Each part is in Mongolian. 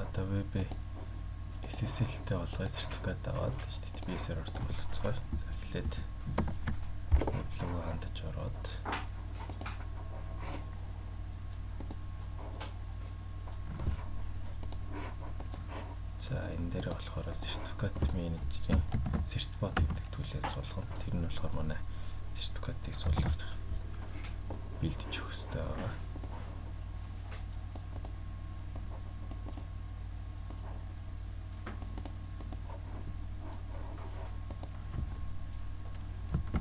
За, одоо веб SSL-тэй болгоод сертификат аваад HTTPS-ээр ордог болцгоё. За, эхлээд веб руу хандаж ороод, за, энэ дээр болохоор сертификат менежерийн certbot гэдэг tool ээ суулгана. Тэр нь болохоор манай сертификатыг суулгах бэлдэж өгөх хэрэгтэй байгаа.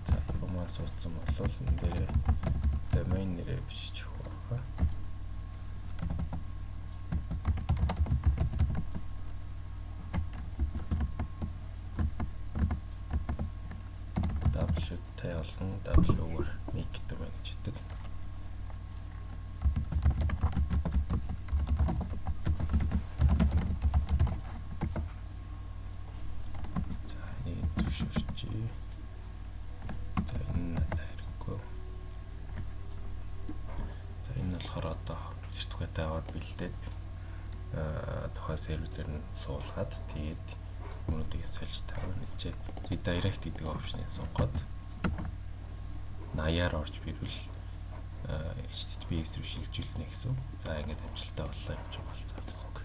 За, маань суудсан бол энэ дээр домен нэрээ бичиж өгөх байгаа. W T болон W-гээр make domain гэж хэлдэг. За, энийг зөвшөөрчээ. За, энэ надад хэрэггүй. За, энэ болохоор одоо сертификат аваад бэлдээд, тухайн сервер дээр нь суулгаад, тэгээд юмнуудыг сольж тавина. Энд redirect гэдэг option ыг сонгоод 80-аар орж ирвэл HTTPS рүү шилжүүлнэ гэсэн. За, ингээд амжилттай боллоо юм чи болцоо гэсэн үг.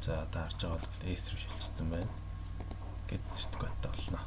За, одоо харж байгаа бол S рүү шилжчихсэн байна. Гэт сертификаттай болно.